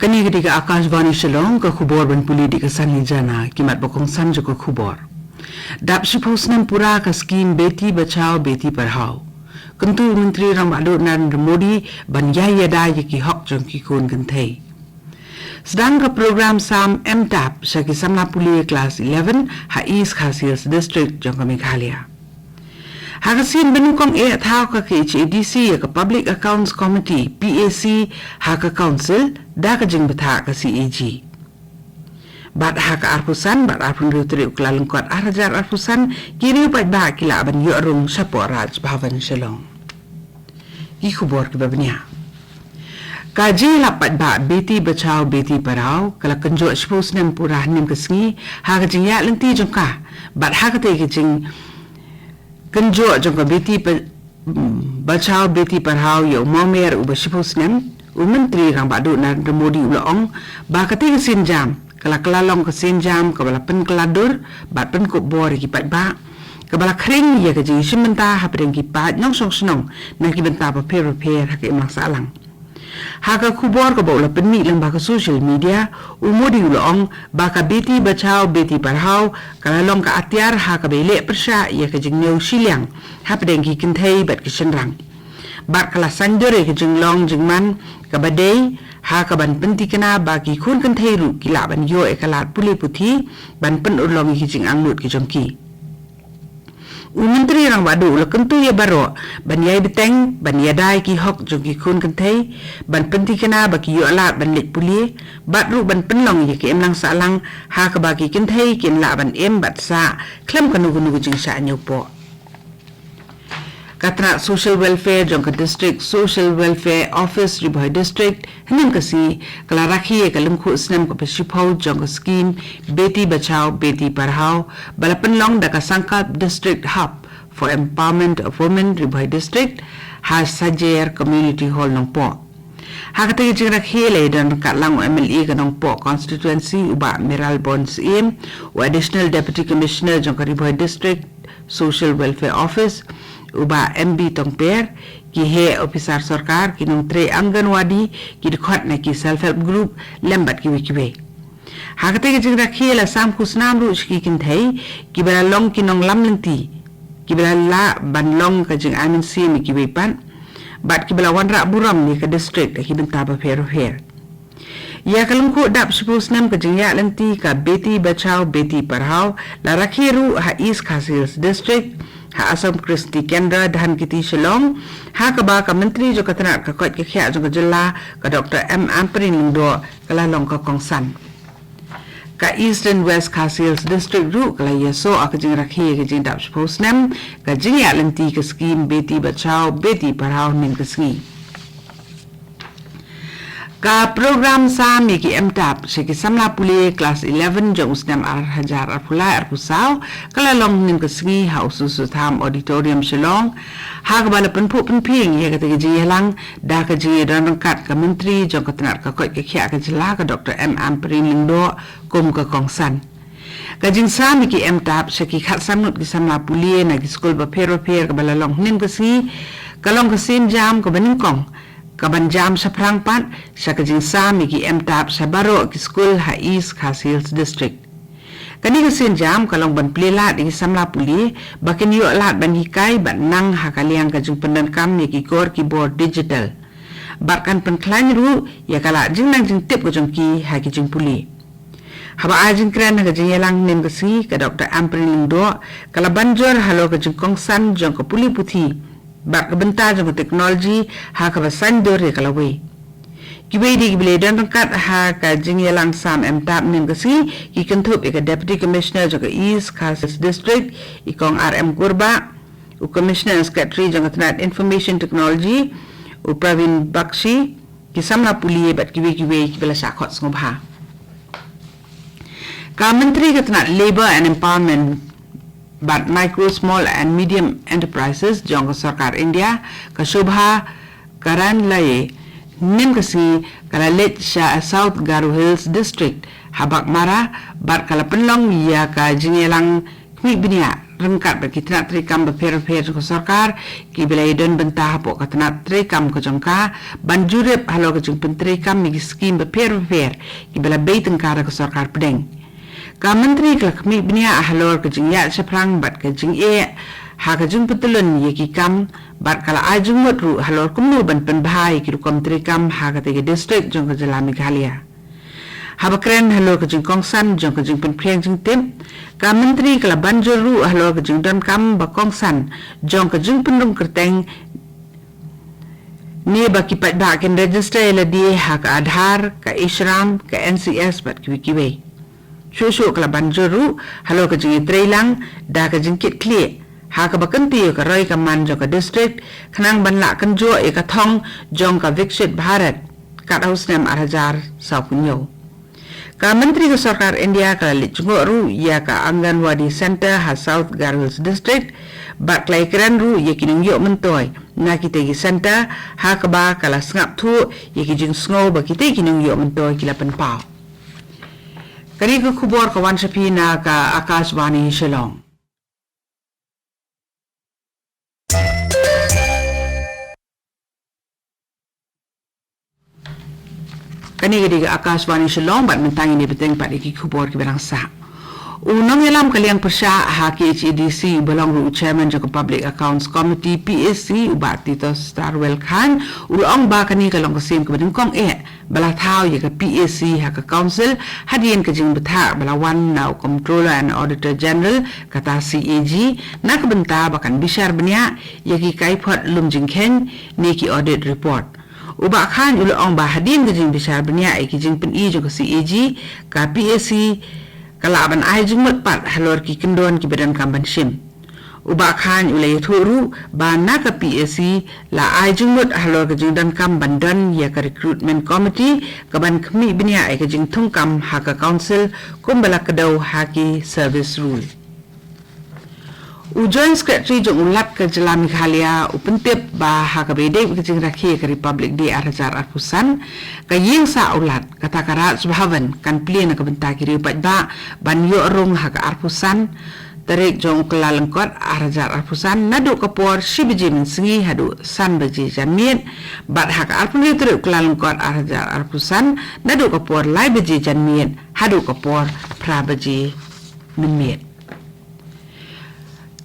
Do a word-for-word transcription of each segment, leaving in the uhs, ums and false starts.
Kane ka dei ka Akashvani Shillong, ka khubor ban pule da ka Sanli Jana. Ki mat ba kongsan jong ka khubor. Dap shiphew snem pura ka skim Beti Bachao Beti Padhao, kyntu u Myntri Rangbah Duh Narendra Modi ban ïai ïada ïa ki hok jong ki khun kynthei. Sdang ka program sam M TAP sha ki samla pule klas eleven ha East Khasi Hills District jong ka Meghalaya. Ha ka sien ba nyngkong eh thaw ka KHADC ïa ka Public Accounts Committee, PAC, ha ka Council da ka jingbthah ka CAG. Bad ha ka arphew san bad arphew hynriew tarik u Kyllalyngkot arhajar arphew san, ki riew paidbah ki lah ban ïoh rung shapoh Raj Bhavan Shillong. Ki khubor kiba bniah. Ka jingïalap paidbah Beti Bachao Beti Padhao ka la kynjoh shiphew snem pura hynnin ka sngi ha ka jingïahlynti jong ka. Bad ha katei ka jingkynjoh jong ka Beti Pa-, Bachao Beti Padhao ïa u mawmer uba shiphew snem, u Myntri Rangbah Duh Narendra Modi u la ong ba katei ka sienjam ka la kylla long ka sienjam kaba la pynkylla dur bad pynkup bor ïa ki paidbah, kaba la khring ïa ka jingïashim bynta hapdeng ki paid nongshong shnong na ki bynta bapher bapher ha ka imlang sahlang. Ha ka khubor kaba u la pynmih lyngba ka social media, u Modi u la ong ba ka Beti Bachao Beti Padhao ka la long ka atiar ha kaba ïaleh pyrshah ïa ka jingniew shiliang hapdeng ki kynthei bad ki shynrang. Bad ka la saiñdur ïa ka jinglong jingman kaba dei ha kaban pynthikna ba ki khun kynthei ruh ki lah ban ïoh ïa ka lad pule puthi ban pynurlong ïa ki jingangnud ki jong ki. U Myntri Rangbah Duh u la kyntu ïa baroh ban ïai bteng ban ïada ïa ki hok jong ki khun kynthei, ban pynthikna ba ki ïoh lad ban leit pule bad ruh ban pynlong ïa ka imlang sahlang ha kaba ki kynthei kin lah ban im bad sah khlem kano kano ka jingshah ñiewpoh. Ka tnat Social Welfare jong ka District Social Welfare Office Ri Bhoi District hynnin ka sngi ka la rakhe ïa ka lyngkhuh snem kaba shiphew jong ka skim Beti Bachao Beti Padhao ba la pynlong da ka Sankalp District Hub for Empowerment of Women Ri Bhoi District ha Sajer Community Hall Nongpoh. Ha katei ka jingrakhe la ïadon ryngkat lang u MLA ka Nongpoh Constituency u Bah Mayralborn Syiem, u Additional Deputy Commissioner jong ka Ri Bhoi District Social Welfare Office u Bah M B Tongper, ki heh ophisar sorkar, ki nongtrei Anganwadi, ki dkhot na ki Self Help Group lem bad kiwei kiwei. Ha katei ka jingrakhe la sam khusnam ruh sha ki kynthei kiba la long ki nonglam lynti, kiba la lah ban long ka jingai mynsiem ïa kiwei pat bad kiba la wanrah burom ïa ka district ha ki bynta bapher bapher. Ïa ka lyngkhuh dap shiphew snem ka jingïaid lynti ka Beti Bachao Beti Padhao la rakhe ruh ha East Khasi Hills District, ha Assam Kristni Kendra Dhankheti Shillong, ha kaba ka Myntri jong ka tnat ka koit ka khiah jong ka jylla ka Doctor M Ampareen Lyngdoh ka la long ka kongsan. Ka Eastern West Khasi Hills District ruh ka la ïasoh ha ka jingrakhe ka jingdap shiphew snem ka jingïaid lynti ka skim Beti Bachao Beti Padhao hynnin ka sngi. Ka program sam ïa ki M TAP sha ki samla pule klas eleven jong u snem arhajar arphew lai arphew saw ka la long hynnin ka sngi ha u Susutham Auditorium Shillong, ha kaba la pynphuh pynphieng ïa katei ka jingïalang da ka jingïadon ryngkat ka Myntri jong ka tnat ka koit ka khiah ka jylla ka Doctor M Ampareen Lyngdoh kum ka kongsan. Ka jingsam ïa ki M TAP sha ki khatsan ngut ki samla pule na ki skul bapher bapher kaba la long hynnin ka sngi ka long ka sienjam kaba nyngkong kaban jam shaphrang pat sha ka jingsam ïa ki M TAP sha baroh ki skul ha East Khasi Hills District. Kane ka sienjam ka long ban plie lad ïa ki samla pule ba kin ïoh lad ban hikai bad nang ha ka liang ka jingpyndonkam ïa ki kor ki bor digital. Bad kan pynkhlaiñ ruh ïa ka lad jingnang jingtip ka jong ki ha ki jingpule. Haba ai jingkren ha ka jingïalang hynnin ka sngi ka Doctor Ampareen Lyngdoh ka la ban jur halor ka jingkongsan jong ka pule puthi bad ka bynta jong ka technology ha kaba saiñdur ïa ka lawei. Kiwei de kiba la ïadon ryngkat ha ka jingïalang sam M TAP hynnin ka sngi ki kynthup ïa ka Deputy Commissioner jong ka East Khasi Hills District i Kong R M Kurbah, u Commissioner and Secretary jong ka tnat Information Technology u Praveen Bakshi, ki samla pule bad kiwei kiwei kiba la shah khot sngewbha. Ka Myntri ka tnat Labour and Empowerment bad Micro, Small and Medium Enterprises jong ka Sorkar India ka Shobha Karandlaje hynnin ka sngi ka la leit sha South Garo Hills District ha Baghmara bad ka la pynlong ïa ka jingïalang khmih bniah ryngkat bad ki tnat treikam bapher bapher jong ka sorkar kiba la ïadon bynta hapoh ka tnat treikam ka jong ka, ban jurip halor ka jingpyntreikam ïa ki skim bapher bapher kiba la bei tyngka da ka sorkar pdeng. Ka Myntri ka la khmih bniah halor ka jingïaid shaphrang bad ka jingeh ha ka jingpyntylun ïa ki kam, bad ka la ai jingmut ruh halor kumno ban pynbha ïa ki rukom treikam ha katei ka district jong ka jylla Meghalaya. Haba kren halor ka jingkongsan jong ka jingpynphriang jingtip, ka Myntri ka la ban jur ruh halor ka jingdonkam ba kongsan jong ka jingpynrung kyrteng, ne ba ki paidbah kin register ïa lade ha ka Aadhaar, ka e-Shram, ka N C S bad kiwei kiwei. Shuh shuh ka la ban jur ruh halor ka jingïatreilang da ka jingkitkhlieh ha kaba kyntiew ïa ka roi ka man jong ka district, khnang ban lah kynjoh ïa ka thong jong ka Viksit Bharat kat ha u snem ar hajar saw phew hynñiew. Ka Myntri ka sorkar India ka la leit jngoh ruh ïa ka Anganwadi Centre ha South Garo Hills District, bad ka la ïakren ruh ïa ki nongïoh myntoi na kitei ki centre, ha kaba ka la sngap thuh ïa ki jingsngew ba kitei ki nongïoh myntoi ki la pynpaw. Kane ka khubor ka wan sha phi na ka Akashvani Shillong. Kane ka dei ka Akashvani Shillong, bad mynta ngin ïa bteng pat ïa ki khubor kiba dang sah. U nongïalam ka liang pyrshah ha K H A D C, uba long ruh u chairman jong ka Public Accounts Committee, P A C, u Bah Titosstarwell Chyne, u la ong ba kane ka long ka sien kaba nyngkong eh ba la thaw ïa ka P A C ha ka council, hadien ka jingbthah ba la wan na u Comptroller and Auditor General, kata C A G, na ka bynta ba kan bishar bniah ïa ki kaiphod lum jingkheiñ ne ki audit report. U Bah Chyne u la ong ba hadien ka jingbishar bniah ïa ki jingpyni jong ka C A G, ka P A C ka lah ban ai jingmut pat halor ki kyndon kiba donkam ban shim. U Bah Chyne u la ïathuh ruh ba na ka P A C la ai jingmut halor ka jingdonkam ban don ïa ka recruitment committee kaban khmih bniah ïa ka jingthungkam ha ka council kumba la kdew ha ki service rule. U Joint Secretary jong u Lat ka jylla Meghalaya u pyntip ba ha kaba ïadei bad ka jingrakhe ka Republic Day ar hajar arphew san, ka ïing sah u Lat, kata ka Raj Bhavan, kan plie na ka bynta ki riew paidbah ban ïoh rung ha ka arphew san tarik jong u Kyllalyngkot ar hajar arphew san, naduh ka por shi baje mynsngi haduh san baje janmiet, bad ha ka arphew hynriew tarik u Kyllalyngkot ar hajar arphew san, naduh ka por lai baje janmiet haduh ka por phra baje mynmiet.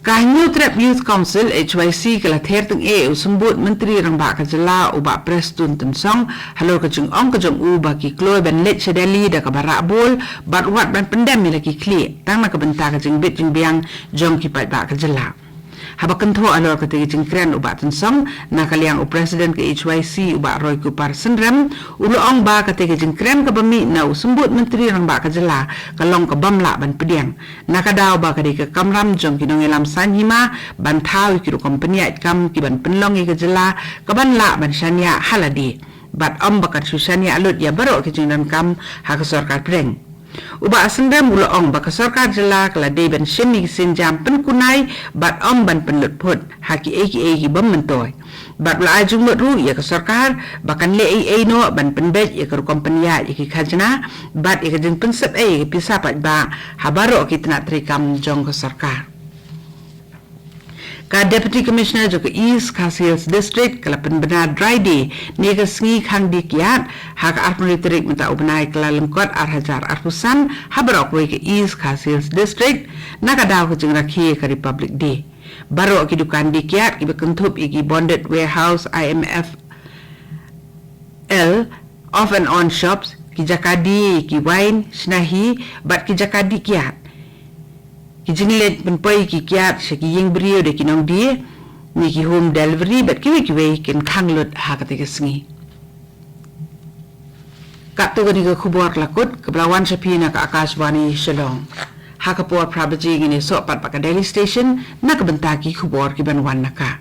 Ka Hynñiewtrep Youth Council, H Y C, ka la ther tyngeh ïa u Symbud Myntri Rangbah ka jylla, u Bah Prestone Tynsong, halor ka jingong ka jong u ba ki kloi ban leit sha Delhi da kaba rah bul bad wat ban pyndem ïa la ki khlieh, tang na ka bynta ka jingbit jingbiang jong ki paidbah ka jylla. Haba kynthoh halor katei ka jingkren u Bah Tynsong, na ka liang u President ka H Y C, u Bah Roykupar Synrem, u la ong ba katei ka jingkren kaba mih na u Symbud Myntri Rangbah ka jylla ka long ka bym lah ban pdiang, na ka daw ba ka dei ka kamram jong ki nongïalam saiñ hima ban thaw ïa ki rukom pynïaid kam kiban pynlong ïa ka jylla kaban lah ban shaniah ha lade, bad ym ba kan shu shaniah lut ïa baroh ki jingdonkam ha ka sorkar pdeng. U Bah Synrem u la ong ba ka sorkar jylla ka la dei ban shim ïa ki sienjam pynkunai bad ym ban pynlut phut ha kiei kiei ki bym myntoi. Bad u la ai jingmut ruh ïa ka sorkar ba kan leh eiei noh ban pynbeit ïa ka rukom pynïaid ïa ki khajna bad ïa ka jingpynsep ei ïa ki pisa paidbah ha baroh ki tnat treikam jong ka sorkar. Ka Deputy Commissioner jong ka East Khasi Hills District ka la pynbna Dry Day ne ka sngi khang die kiad ha ka arphew hynriew tarik mynta u bnai Kyllalyngkot ar hajar arphew san ha baroh kawei ka East Khasi Hills District, na ka daw ka jingrakhe ka Republic Day. Baroh ki dukan die kiad kiba kynthup ïa ki bonded warehouse, I M F L, off and on shops, ki jaka die, ki wine, shna hi, bad ki jaka die kiad, ki jingleit pynpoi ki kiad sha ki ïing briew da ki nongdie, ne ki home delivery bad kiwei kiwei kin khang lut ha katei ka sngi. Katto katne ka khubor ka la kut, kaba la wan sha phi na ka Akashvani Shillong. Ha ka por phra baje ngin ïasoh pat bad ka Delhi Station na ka bynta ki khubor kiban wan na ka.